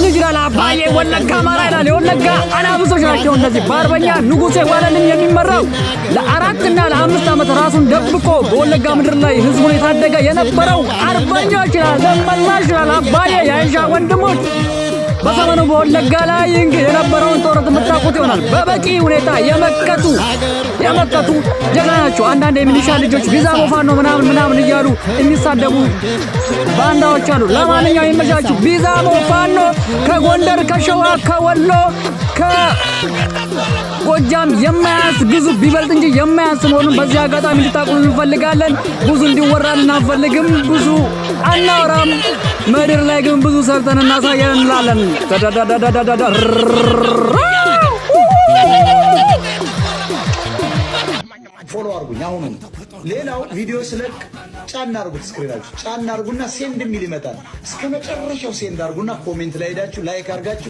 ልጅ ይላል አባዬ። ወለጋ አማራ ይላል። የወለጋ አናብሶች ናቸው እነዚህ። በአርበኛ ንጉሴ ዋለልኝ የሚመራው ለ4ና ለ5 ዓመት ራሱን ደብቆ በወለጋ ምድር ላይ ህዝቡን የታደገ የነበረው አርበኞች ይላል። ደመላሽ ይላል አባዬ። የአይሻ ወንድሞች በዘመኑ በወለጋ ላይ እንግዲህ የነበረውን ጦርነት የምታውቁት ይሆናል። በበቂ ሁኔታ የመከቱ የመከቱ ጀግና ናቸው። አንዳንድ የሚሊሻ ልጆች ቢዛሞ ፋኖ ምናምን ምናምን እያሉ የሚሳደቡ ባንዳዎች አሉ። ለማንኛውም ይመቻችሁ። ቢዛሞ ፋኖ ከጎንደር፣ ከሸዋ፣ ከወሎ፣ ከጎጃም የማያንስ ግዙፍ ቢበልጥ እንጂ የማያንስ መሆኑን በዚህ አጋጣሚ እንድታውቁ እንፈልጋለን። ብዙ እንዲወራልን አንፈልግም። ብዙ አናወራም። ምድር ላይ ግን ብዙ ሰርተን እናሳያለን እንላለን። ዳዳዳዳዳዳ። Follow አርጉኝ። አሁኑ ሌላው ቪዲዮ ስለቅ ጫና አርጉት፣ screen ኣችሁ ጫና አርጉና send የሚል ይመጣል። እስከ መጨረሻው send አርጉና comment ላይ ሄዳችሁ like አርጋችሁ